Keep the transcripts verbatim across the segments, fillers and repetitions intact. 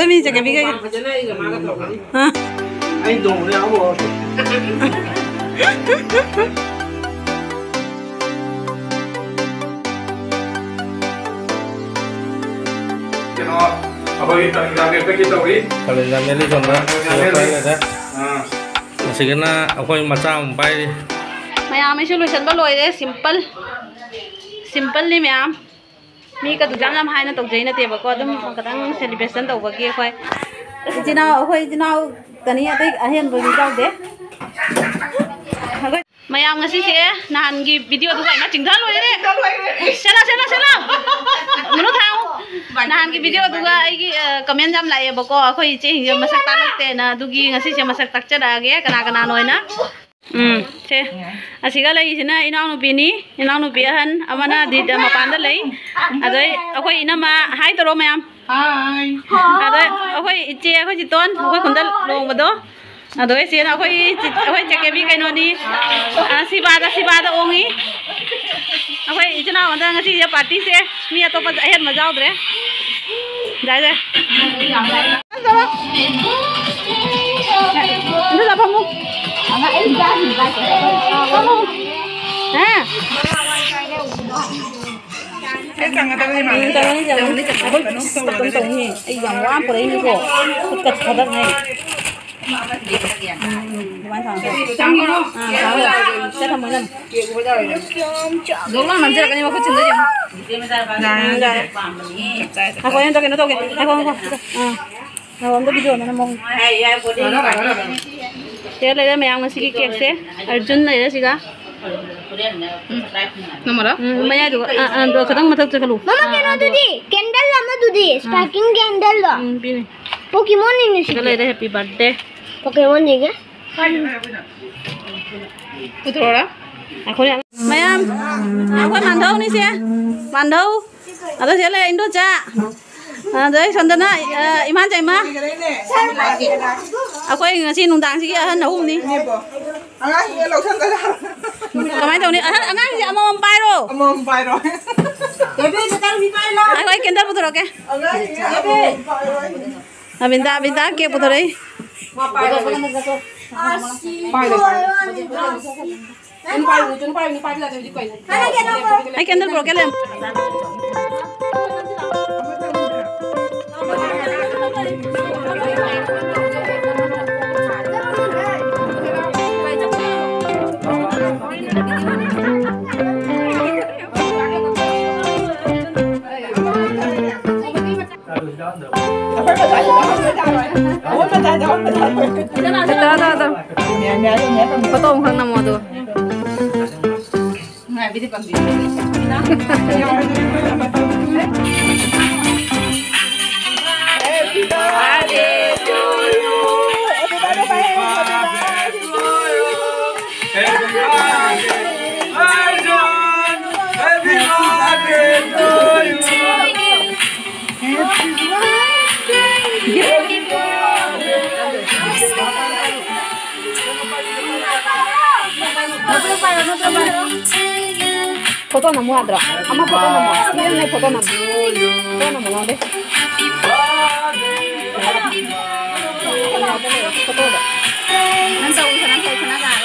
ꯃꯤ ꯆꯠꯀꯦ, ꯄꯤꯒꯦ꯫ ꯐꯖꯅ ꯑꯩꯒ ꯃꯥꯒ ꯇꯧꯒꯅꯤ꯫ ꯑꯥ꯫ ꯑꯩ ꯇꯣꯡꯕꯗ ꯌꯥꯎꯕ ꯍꯧꯔꯛꯀꯦ꯫ ꯀꯩꯅꯣ, ꯑꯩꯈꯣꯏꯒꯤ ꯀꯥꯂꯦꯟꯗꯥ ꯃꯦꯠꯄꯒꯤ ꯇꯧꯔꯤ꯫ ꯀꯥꯂꯦꯟꯗꯥ ꯃꯦꯠꯂꯤ ꯁꯣꯝꯗ꯫ ꯀꯥꯂꯦꯟꯗꯥ ꯃꯦꯠꯂꯤ꯫ ꯁꯤꯗ ꯄꯥꯏꯔꯒ꯫ ꯑꯥ꯫ ꯑꯁꯤꯒꯅ ꯑꯩꯈꯣꯏ ꯃꯆꯥ ꯑꯃ ꯄꯥꯏꯔꯤ꯫ ꯃꯌꯥꯝ ꯑꯩꯁꯨ ꯂꯣꯏꯁꯤꯟꯕ ꯂꯣꯏꯔꯦ꯫ Simple, simple ꯅꯤ ꯃꯌꯥꯝ꯫ ꯃꯤ ꯀꯗꯨ ꯌꯥꯝ ꯌꯥꯝ ꯍꯥꯏꯅ ꯇꯧꯖꯩ ꯅꯠꯇꯦꯕꯀꯣ, ꯑꯗꯨꯝ ꯈꯤꯇꯪ celebration ꯇꯧꯕꯒꯤ ꯑꯩꯈꯣꯏ ꯏꯆꯤꯟ ꯏꯅꯥꯎ, ꯑꯩꯈꯣꯏ ꯏꯆꯤꯟ ꯏꯅꯥꯎ ꯇꯅꯤ, ꯑꯇꯩ ꯑꯍꯦꯟꯕ ꯃꯤ ꯌꯥꯎꯗꯦ꯫ ꯑꯩꯈꯣꯏ ꯃꯌꯥꯝ ꯉꯁꯤꯁꯦ ꯅꯍꯥꯟꯒꯤ video ꯗꯨꯒ ꯏꯃꯥ ꯆꯤꯡꯊ ꯂꯣꯏꯔꯦ꯫ ꯁꯦꯂꯥ, ꯁꯦꯂꯥ, ꯁꯦꯂꯥ꯫ ꯃꯅꯨ ꯊꯥꯎ꯫ ꯅꯍꯥꯟꯒꯤ video ꯗꯨꯒ ꯑꯩꯒꯤ, ꯑ, comment ꯌꯥꯝ ꯂꯥꯛꯑꯦꯕꯀꯣ, ꯑꯩꯈꯣꯏ ꯏꯆꯦꯁꯤꯡꯁꯦ ꯃꯁꯛ ꯇꯥꯛꯂꯛꯇꯦꯅ, ꯑꯗꯨꯒꯤ ꯉꯁꯤꯁꯦ ꯃꯁꯛ ꯇꯥꯛꯆꯔꯛꯑꯒꯦ ꯀꯅꯥ ꯀꯅꯥꯅꯣ ꯍꯥꯏꯅ꯫ ꯎꯝ, ꯁꯦ꯫ ꯑꯁꯤꯒ ꯂꯩꯔꯤꯁꯤꯅ ꯏꯅꯥꯎꯅꯨꯄꯤꯅꯤ, ꯏꯅꯥꯎꯅꯨꯄꯤ ꯑꯍꯟ, ꯑꯃꯅ ꯗꯤ-, ꯃꯄꯥꯟꯗ ꯂꯩ꯫ ꯑꯗꯩ ꯑꯩꯈꯣꯏ ꯏꯅꯝꯃ, hi ꯇꯧꯔꯣ ꯃꯌꯥꯝ꯫ Hi꯫ ꯑꯗꯩ ꯑꯩꯈꯣꯏ ꯏꯆꯦ, ꯑꯩꯈꯣꯏ ꯆꯤꯇꯣꯟ, ꯑꯩꯈꯣꯏ ꯈꯨꯟꯗ ꯂꯨꯍꯣꯡꯕꯗꯣ꯫ ꯑꯗꯣ ꯏꯆꯦꯅ ꯑꯩꯈꯣꯏ ꯆꯤ-, ꯑꯩꯈꯣꯏ ꯆꯦꯀꯦꯕꯤ ꯀꯩꯅꯣꯅꯤ꯫ ꯑ, ꯁꯤꯕꯥꯗ, ꯁꯤꯕꯥꯗ ꯑꯣꯡꯉꯤ꯫ ꯑꯩꯈꯣꯏ ꯏꯆꯤꯟ ꯏꯅꯥꯎ ꯑꯝꯇ ꯉꯁꯤꯁꯦ party ꯁꯦ ꯃꯤ ꯑꯇꯣꯞꯄ ꯑꯍꯦꯟꯕ ꯌꯥꯎꯗ꯭ꯔꯦ꯫ ꯌꯥꯏ, ꯌꯥꯏ꯫ ꯑꯗꯨꯗ ꯐꯝꯃꯨ꯫ ꯐꯝꯃꯨ꯫ ꯍꯥ? ꯎꯝ, ꯆꯪꯉꯅꯤ, ꯆꯪꯉꯅꯤ꯫ ꯑꯩꯈꯣꯏ ꯀꯩꯅꯣ ꯇꯧꯅꯤ꯫ ꯑꯩ ꯌꯥꯝ ꯋꯥꯅ ꯄꯨꯔꯛꯏꯅꯤꯀꯣ꯫ ꯈꯨꯠꯀ ꯊꯥꯗꯛꯅꯩ꯫ ꯎꯝ, ꯎꯝ, ꯑꯗꯨꯃꯥꯏꯅ ꯊꯥꯡꯒꯠꯂꯣ꯫ ꯑꯥ, ꯊꯥꯡꯒꯠꯂꯣ꯫ ꯁꯦ, ꯊꯝꯃꯣ, ꯊꯝꯃꯣ꯫ ꯖꯣꯛ ꯂꯥꯎ ꯅꯝꯖꯔꯛꯀꯅꯤ ꯃꯈꯨꯠꯁꯤꯡꯗ ꯌꯦꯡꯉꯣ꯫ ꯎꯝ, ꯌꯥꯔꯦ꯫ ꯉꯥꯏꯈꯣ, ꯑꯩ ꯑꯝꯇ ꯀꯩꯅꯣ ꯇꯧꯒꯦ꯫ ꯉꯥꯏꯈꯣ, ꯉꯥꯏꯈꯣ꯫ ꯑꯥ, ꯉꯥꯏꯈꯣ, ꯑꯝꯇ video ꯅꯝꯃꯣ꯫ ꯁꯤꯗ ꯂꯩꯔꯦ ꯃꯌꯥꯝ ꯉꯁꯤꯒꯤ cake ꯁꯦ꯫ ꯑꯔꯖꯨꯟ ꯂꯩꯔꯦ ꯁꯤꯒ꯫ ꯎꯝ꯫ ꯅꯝꯃꯔꯣ? ꯎꯝ, ꯃꯌꯥꯏꯗꯨꯒ, ꯑꯥ, ꯑꯥ, ꯑꯗꯣ ꯈꯤꯇꯪ ꯃꯊꯛ ꯆꯠꯈꯠꯂꯨ꯫ ꯃꯃꯥ, ꯑꯥ, ꯑꯗꯨꯒ꯫ ꯀꯩꯅꯣꯗꯨꯗꯤ? Candle ꯑꯃꯗꯨꯗꯤ? ꯑꯥ꯫ Sparking candle ꯗꯣ? ꯎꯝ, ꯄꯤꯅꯤ꯫ Pokemon ꯅꯤꯅꯦ ꯁꯤꯗꯤ꯫ ꯁꯤꯗ ꯂꯩꯔꯦ, happy birthday꯫ Pokemon ꯅꯤꯒ? ꯄꯨꯊꯣꯔꯛꯑꯣꯔꯥ? ꯑꯩꯈꯣꯏ ꯃꯌꯥꯝ, ꯑꯩꯈꯣꯏ ꯃꯥꯟꯙꯧꯅꯤ ꯁꯦ꯫ ꯃꯥꯟꯙꯧ꯫ ꯑꯗꯣ ꯁꯤꯗ ꯂꯩꯔꯦ ꯏꯟꯗꯣꯆꯥ꯫ ꯑꯗꯩ ꯁꯣꯝꯗꯅ, ꯑ, ꯏꯃꯥ ꯆꯩꯃ꯫ ꯑꯩꯈꯣꯏ ꯉꯁꯤ ꯅꯨꯡꯗꯥꯡꯁꯤꯒꯤ ꯑꯍꯟ ꯑꯍꯨꯝꯅꯤ꯫ ꯑꯉꯥꯡꯁꯤꯡꯅ ꯂꯧꯁꯟꯗꯣꯏꯔꯥ? ꯀꯃꯥꯏꯅ ꯇꯧꯅꯤ? ꯑꯍꯟ, ꯑꯉꯥꯡꯁꯦ ꯑꯃꯃꯝ ꯄꯥꯏꯔꯣ꯫ ꯑꯃꯃꯝ ꯄꯥꯏꯔꯣ꯫ ꯑꯩꯈꯣꯏ candle ꯄꯨꯊꯣꯔꯛꯀꯦ꯫ ꯑꯉꯥꯡꯁꯤꯡꯅ ꯑꯃꯃꯝ ꯄꯥꯏꯔꯣ꯫ ꯑꯕꯤꯟꯗꯥ, ꯑꯕꯤꯟꯗꯥ, ꯀꯦꯛ ꯄꯨꯊꯣꯔꯛꯏ꯫ ꯑꯩ ꯀꯦꯟꯗꯜ ꯄꯨꯔꯛꯀꯦ, ꯂꯩꯔꯝ꯫ ꯐꯣꯇꯣ ꯑꯃꯈꯛ ꯅꯝꯃꯣ ꯑꯗꯨꯒ꯫ ꯐꯣꯇꯣ ꯅꯝꯃꯨ ꯌꯥꯗ꯭ꯔꯣ? ꯑꯃ ꯐꯣꯇꯣ ꯅꯝꯃꯣ꯫ ꯁꯤꯗꯅꯦ ꯐꯣꯇꯣ ꯅꯝꯃꯣ꯫ ꯐꯣꯇꯣ ꯅꯝꯃꯣ ꯅꯪꯗꯤ꯫ ꯐꯣꯇꯣꯗꯣ꯫ ꯅꯪ ꯇꯧ, ꯅꯪ ꯇꯧ, ꯅꯪ ꯇꯧ꯫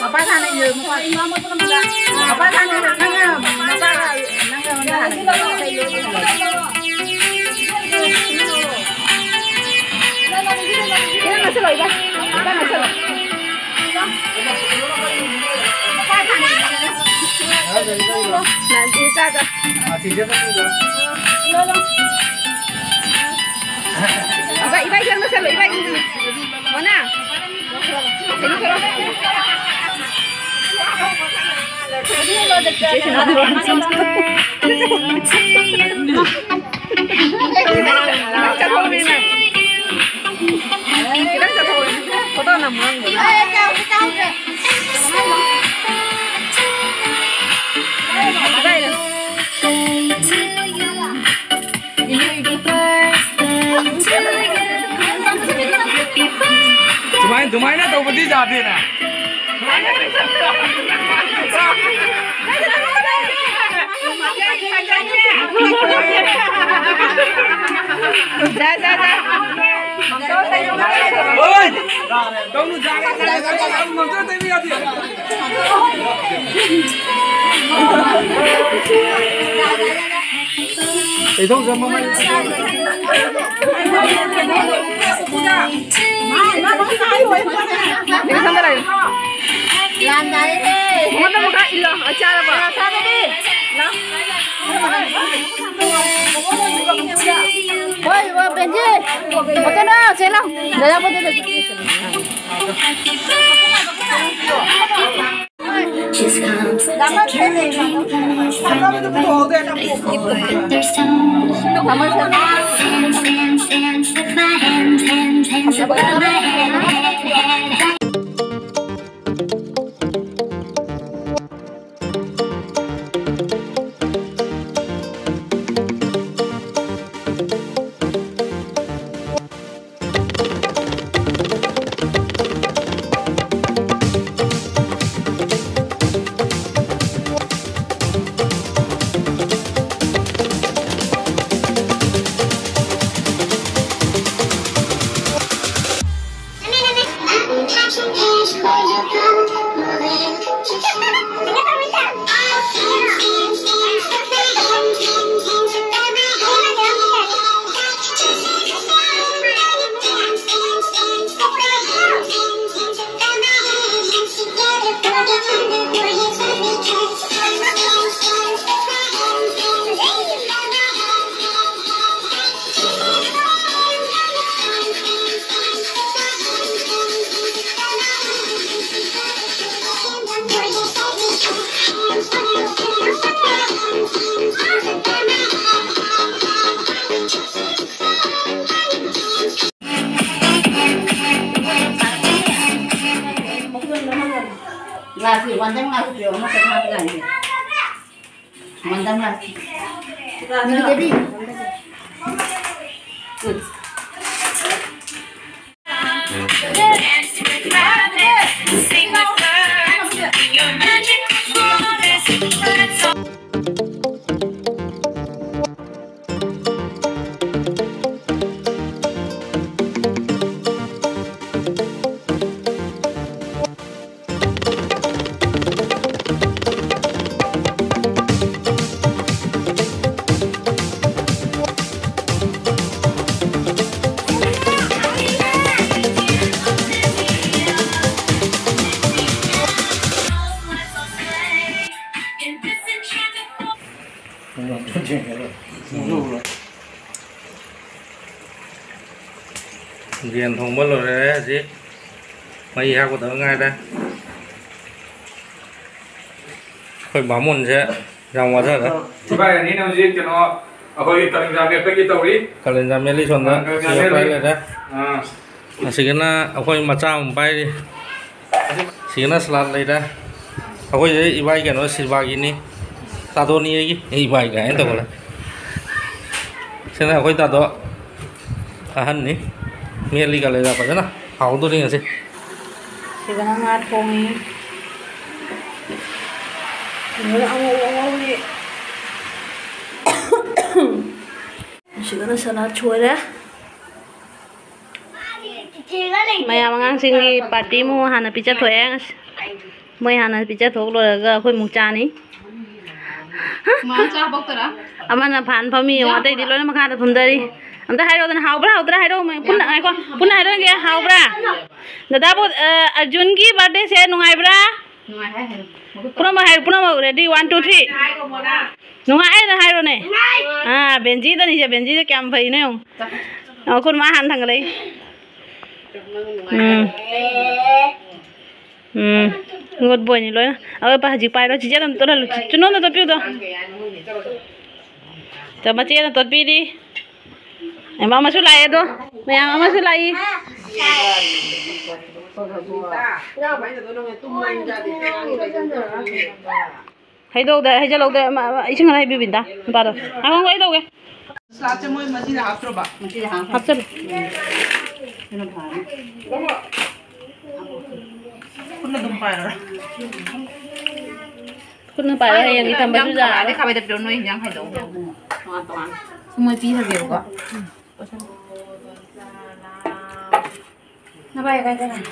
ꯃꯄꯥ ꯁꯥꯟꯅ ꯏꯜꯂꯨ, ꯃꯄꯥ꯫ ꯃꯄꯥ ꯁꯥꯟꯅ ꯏꯜꯂꯨ, ꯅꯪꯅ ꯃꯄꯥꯒ ꯅꯪꯒ ꯍꯥꯟꯅ ꯏꯜꯂꯨ꯫ ꯁꯤꯗ ꯅꯛꯁꯜꯂꯣ, ꯏꯕꯥꯏ꯫ ꯏꯕꯥꯏ ꯅꯛꯁꯜꯂꯣ꯫ ꯃꯄꯥ ꯁꯥꯟꯅ ꯏꯜꯂꯨ꯫ ꯅꯪ ꯏꯆꯥꯒ꯫ ꯏꯕꯥꯏ, ꯏꯕꯥꯏ, ꯁꯤꯗ ꯅꯛꯁꯜꯂꯣ, ꯏꯕꯥꯏ꯫ ꯃꯣꯅꯥ꯫ ꯁꯨꯃꯥꯏ, ꯑꯗꯨꯃꯥꯏꯅ ꯇꯧꯕꯗꯤ ꯌꯥꯗꯦꯅ꯫ ꯌꯥꯏ, ꯌꯥꯏ, ꯌꯥꯏ꯫ ꯍꯣꯏ, ꯍꯣꯏ, ꯕꯦꯟꯖꯤ꯫ ꯀꯩꯅꯣ, ꯆꯦ ꯂꯥꯎ꯫ ꯗꯗꯥ ꯄꯣꯠꯇꯣ ꯂꯩ꯫ Just comes to kill the dream when it's time to break before the storm. Dance, dance, dance with my hands, hands, hands above my head, head, head. Glass ni, one time glass ni, one time glass ni. One time glass ni. Baby. ꯌꯦꯟ ꯊꯣꯡꯕ ꯂꯣꯏꯔꯦ ꯍꯧꯖꯤꯛ꯫ ꯃꯩ ꯍꯥꯞꯀꯗꯕ ꯉꯥꯏꯔꯦ꯫ ꯑꯩꯈꯣꯏ ꯕꯥꯃꯣꯟꯁꯦ ꯌꯥꯝ ꯋꯥꯖꯔꯦ꯫ ꯏꯕꯥꯏ ꯑꯅꯤꯅ ꯍꯧꯖꯤꯛ ꯀꯩꯅꯣ, ꯑꯩꯈꯣꯏꯒꯤ ꯀꯂꯦꯖꯥ ꯃꯦꯠꯄꯒꯤ ꯇꯧꯔꯤ꯫ ꯀꯂꯦꯖꯥ ꯃꯦꯠꯂꯤ ꯁꯣꯝꯗ꯫ ꯑꯥ, ꯀꯂꯦꯖꯥ ꯁꯤꯒ ꯃꯦꯠꯂꯤ꯫ ꯐ꯭ꯔꯥꯏ ꯂꯩꯔꯦ꯫ ꯑꯥ꯫ ꯑꯁꯤꯒꯅ ꯑꯩꯈꯣꯏ ꯃꯆꯥ ꯑꯃ ꯄꯥꯏꯔꯤ꯫ ꯁꯤꯒꯅ ꯁꯂꯥꯠ ꯂꯩꯔꯦ꯫ ꯑꯩꯈꯣꯏꯁꯦ ꯏꯕꯥꯏ ꯀꯩꯅꯣ ꯁꯤꯜꯚꯥꯒꯤꯅꯤ꯫ ꯇꯥꯗꯣꯅꯤ ꯑꯩꯒꯤ꯫ ꯑꯩ ꯏꯕꯥꯏ ꯀꯥꯏꯅ ꯇꯧꯈꯠꯂꯦ꯫ ꯁꯤꯅ ꯑꯩꯈꯣꯏ ꯇꯥꯗꯣ ꯑꯍꯟꯅꯤ꯫ ꯃꯦꯠꯂꯤ ꯀꯂꯦꯖꯥ ꯐꯖꯅ꯫ ꯍꯥꯎꯗꯣꯔꯤ ꯉꯁꯤ꯫ ꯁꯤꯗꯅ ꯉꯥ ꯊꯣꯡꯉꯤ꯫ ꯁꯤꯗꯅ ꯑꯉꯧꯕ ꯉꯧꯔꯤ꯫ ꯁꯤꯗꯅ ꯁꯂꯥꯠ ꯁꯣꯏꯔꯦ꯫ ꯃꯌꯥꯝ ꯑꯉꯥꯡꯁꯤꯡꯒꯤ ꯄꯥꯔꯇꯤ ꯑꯃꯨꯛ ꯍꯥꯟꯅ ꯄꯤꯖꯊꯣꯛꯑꯦ꯫ ꯃꯣꯏ ꯍꯥꯟꯅ ꯄꯤꯖꯊꯣꯛ ꯂꯣꯏꯔꯒ ꯑꯩꯈꯣꯏ ꯑꯃꯨꯛ ꯆꯥꯅꯤ꯫ ꯃꯥ ꯆꯥ ꯍꯥꯄꯛꯇꯔꯥ? ꯑꯃꯅ ꯐꯥꯟ ꯐꯝꯃꯤ ꯌꯦꯡꯉꯣ, ꯑꯇꯩꯗꯤ ꯂꯣꯏꯅ ꯃꯈꯥꯗ ꯐꯨꯝꯊꯔꯤ꯫ ꯑꯝꯇ ꯍꯥꯏꯔꯛꯑꯣꯗꯅ, ꯍꯥꯎꯕ꯭ꯔꯥ ꯍꯥꯎꯇ꯭ꯔꯥ ꯍꯥꯏꯔꯛꯑꯣ꯫ ꯃꯣꯏ ꯄꯨꯟꯅ, ꯉꯥꯏꯈꯣ, ꯄꯨꯟꯅ ꯍꯥꯏꯔꯛꯑꯒꯦ, ꯍꯥꯎꯕ꯭ꯔꯥ? ꯗꯗꯥꯕꯨ, ꯑ, ꯑꯔꯖꯨꯟꯒꯤ ꯕꯥꯔꯗꯦꯁꯦ ꯅꯨꯡꯉꯥꯏꯕ꯭ꯔꯥ? ꯅꯨꯡꯉꯥꯏ ꯍꯥꯏ ꯍꯥꯏꯔꯣ꯫ ꯄꯨꯝꯅꯃꯛ ꯍꯥꯏꯔꯣ, ꯄꯨꯝꯅꯃꯛ꯫ Ready, one, two, three. ꯅꯨꯡꯉꯥꯏ ꯍꯥꯏꯅ ꯍꯥꯏꯔꯣꯅꯦ꯫ ꯑꯥ, ꯕꯦꯟꯖꯤꯗꯅꯤꯁꯦ, ꯕꯦꯟꯖꯤꯁꯦ ꯀꯌꯥꯝ ꯐꯩꯅꯣ ꯌꯦꯡꯉꯣ꯫ ꯑ, ꯈꯨꯔꯃꯥ ꯍꯥꯟꯅ ꯊꯥꯡꯒꯠꯂꯛꯏ꯫ ꯎꯝ꯫ ꯎꯝ꯫ Good boyꯅꯤ ꯂꯣꯏꯅ꯫ ꯑꯋꯣꯏꯕ ꯍꯧꯖꯤꯛ ꯄꯥꯏꯔꯣ꯫ ꯆꯤꯆꯦ ꯑꯗꯨꯝ ꯇꯣꯠꯍꯜꯂꯨ꯫ ꯆꯨꯅꯣꯝꯗ ꯇꯣꯠꯄꯤꯌꯨꯗꯣ꯫ ꯇ-, ꯃꯆꯦꯅ ꯇꯣꯠꯄꯤꯔꯤ꯫ ꯑꯦ, ꯃꯥ ꯑꯃꯁꯨ ꯂꯥꯛꯑꯦ ꯑꯗꯣ꯫ ꯃꯌꯥꯝ ꯑꯃꯁꯨ ꯂꯥꯛꯏ꯫ ꯍꯩꯗꯣꯛꯗ, ꯍꯩꯖꯜꯍꯧꯗ, ꯑꯃ, ꯑꯃ, ꯏꯁꯤꯡ ꯈꯔ ꯍꯩꯕꯤꯌꯨ, ꯕꯤꯟꯗꯥ, ꯅꯨꯄꯥꯗꯣ꯫ ꯉꯥꯏꯈꯣ, ꯉꯥꯏꯈꯣ, ꯑꯩ ꯇꯧꯒꯦ꯫ ꯁꯂꯥꯗꯁꯦ ꯃꯣꯏ ꯃꯆꯤꯗ ꯍꯥꯞꯇ꯭ꯔꯣꯕ? ꯃꯆꯤꯗ ꯍꯥꯞꯄꯣ꯫ ꯍꯥꯞꯆꯜꯂꯨ꯫ ꯑꯗꯨꯅ ꯐꯔꯅꯤ꯫ ꯈꯨꯠꯅ ꯑꯗꯨꯝ ꯄꯥꯏꯔꯣ꯫ ꯈꯨꯠꯅ ꯄꯥꯏꯔꯣ, ꯍꯌꯦꯡ ꯏꯊꯝꯕꯁꯨ ꯌꯥꯔꯔꯣꯏ꯫ ꯈꯥꯕꯩꯗ ꯄꯤꯔꯛꯑꯣ, ꯅꯣꯏ ꯍꯤꯟꯖꯥꯡ ꯈꯥꯏꯗꯣꯛꯑꯣ꯫ ꯇꯣꯉꯥꯟ ꯇꯣꯉꯥꯟ꯫ ꯁꯤ ꯃꯣꯏ ꯄꯤꯈ꯭ꯔꯒꯦꯕꯀꯣ꯫ ꯅꯕꯥꯏ ꯀꯥꯏ ꯆꯠꯈ꯭ꯔꯦ?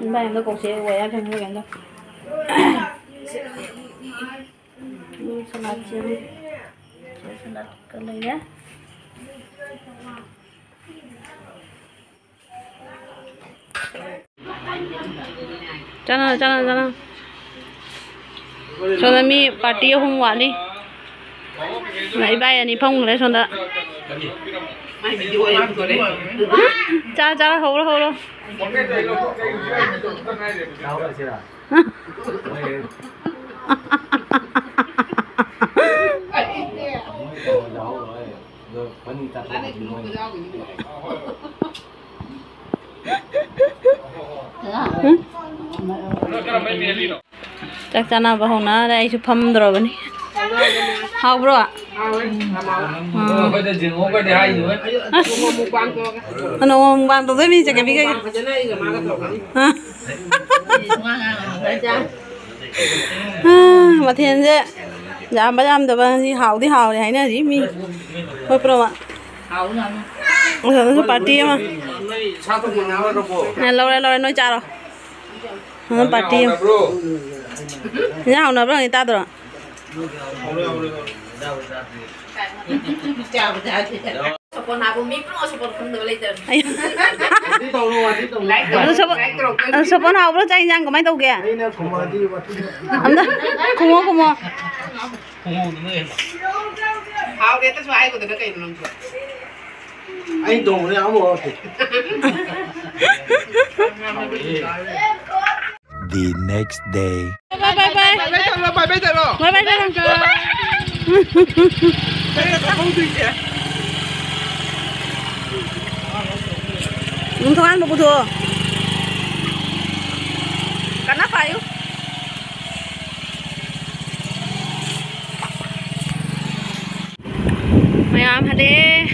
ꯅꯕꯥꯏ ꯑꯝꯇ ꯀꯧꯁꯦ, ꯋꯥꯌꯥ ꯊꯦꯡꯅ ꯀꯩꯅꯣ ꯇꯧ꯫ ꯎꯝ, ꯁꯂꯥꯗ ꯁꯦꯝꯃꯤ꯫ ꯁꯂꯥꯗꯀ ꯂꯩꯔꯦ꯫ ꯆꯠꯂꯣ, ꯆꯠꯂꯣ, ꯆꯠꯂꯣ꯫ ꯁꯣꯝꯗ ꯃꯤ ꯄꯥꯔꯇꯤ ꯑꯍꯨꯝ ꯋꯥꯠꯂꯤ꯫ ꯏꯕꯥꯏ ꯑꯅꯤ ꯐꯝꯈ꯭ꯔꯦ ꯁꯣꯝꯗ꯫ ꯆꯥ ꯆꯥ ꯍꯧꯔꯣ ꯍꯧꯔꯣ꯫ ꯆꯥꯛ ꯆꯥꯅꯕ ꯍꯧꯅꯔꯦ꯫ ꯑꯩꯁꯨ ꯐꯝꯗ꯭ꯔꯕꯅꯤ꯫ ꯍꯥꯎꯕ꯭ꯔꯣ? ꯅꯣꯡꯃ ꯃꯨꯛꯕꯥꯡ ꯇꯧꯗꯣꯏ ꯃꯤ ꯆꯠꯀꯦ ꯄꯤꯒꯦ꯫ ꯑ꯫ ꯑ, ꯃꯊꯦꯜꯁꯦ ꯌꯥꯝꯕ ꯌꯥꯝꯗꯕ ꯉꯁꯤ ꯍꯥꯎꯗꯤ ꯍꯥꯎꯔꯦ ꯍꯥꯏꯅꯔꯤ ꯃꯤ꯫ ꯍꯣꯏ ꯄ꯭ꯔꯣꯃ꯫ ꯑꯁꯣꯝꯗꯁꯨ ꯄꯥꯔꯇꯤ ꯑꯃ꯫ ꯑ, ꯂꯧꯔꯦ ꯂꯧꯔꯦ ꯅꯣꯏ ꯆꯥꯔꯣ꯫ ꯑꯗꯨꯝ ꯄꯥꯔꯇꯤ ꯑꯃ꯫ ꯏꯟꯖꯥꯡ ꯍꯥꯎꯅꯕ꯭ꯔꯣ ꯍꯪꯉꯤ ꯇꯥꯗ꯭ꯔꯣ? ꯁꯣꯄꯣꯟ ꯍꯥꯏꯕ ꯃꯤ ꯄꯨꯝꯅꯃꯛ ꯁꯣꯄꯣꯟ ꯈꯪꯗꯕ ꯂꯩꯇꯕꯅꯤ꯫ ꯑꯗꯨ ꯁꯣꯄꯣꯟ, ꯑꯗꯨ ꯁꯣꯄꯣꯟ ꯍꯥꯎꯕ꯭ꯔꯣ? ꯆꯥꯛ ꯏꯟꯖꯥꯡ ꯀꯃꯥꯏꯅ ꯇꯧꯒꯦ? ꯑꯝꯇ ꯈꯨꯝꯃꯣ, ꯈꯨꯝꯃꯣ꯫ ꯍꯥꯎꯔꯦ, ꯑꯝꯇꯁꯨ ꯍꯥꯏꯒꯗꯅ ꯀꯩꯅꯣ ꯅꯪꯁꯨ? ꯑꯩ ꯇꯣꯡꯕꯗ ꯌꯥꯝ ꯍꯧꯔꯛꯇꯦ꯫ The next day. Bye, bye, bye. Bye, bye, bye, bye, bye, bye. Bye, bye, bye. ꯅꯨꯡ ꯊꯣꯡꯒꯥꯟꯕ ꯄꯨꯊꯣꯛꯑꯣ꯫ ꯀꯟꯅ ꯄꯥꯏꯌꯨ꯫ ꯃꯌꯥꯝ ꯍꯜꯂꯛꯑꯦ꯫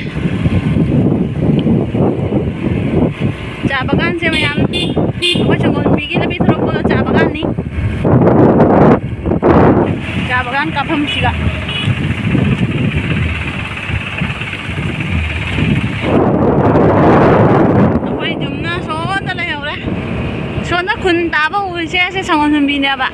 ꯆꯥ ꯕꯒꯥꯟꯁꯦ ꯃꯌꯥꯝ, ꯑꯩꯈꯣꯏ ꯁꯪꯒꯣꯝ ꯅꯨꯄꯤꯒꯤ ꯂꯝꯕꯤ ꯊꯣꯔꯛꯄꯗ ꯆꯥ ꯕꯒꯥꯟꯅꯤ꯫ ꯆꯥ ꯕꯒꯥꯟ ꯀꯥꯐꯝꯁꯤꯒ꯫ ꯑꯩꯈꯣꯏ ꯌꯨꯝꯅ ꯁꯣꯝꯗ ꯂꯩꯍꯧꯔꯦ꯫ ꯁꯣꯝꯗ ꯈꯨꯟ ꯇꯥꯕ ꯎꯔꯤꯁꯦ, ꯑꯁꯤ ꯁꯪꯒꯣꯝ ꯁꯨꯝꯕꯤꯅꯦꯕ꯫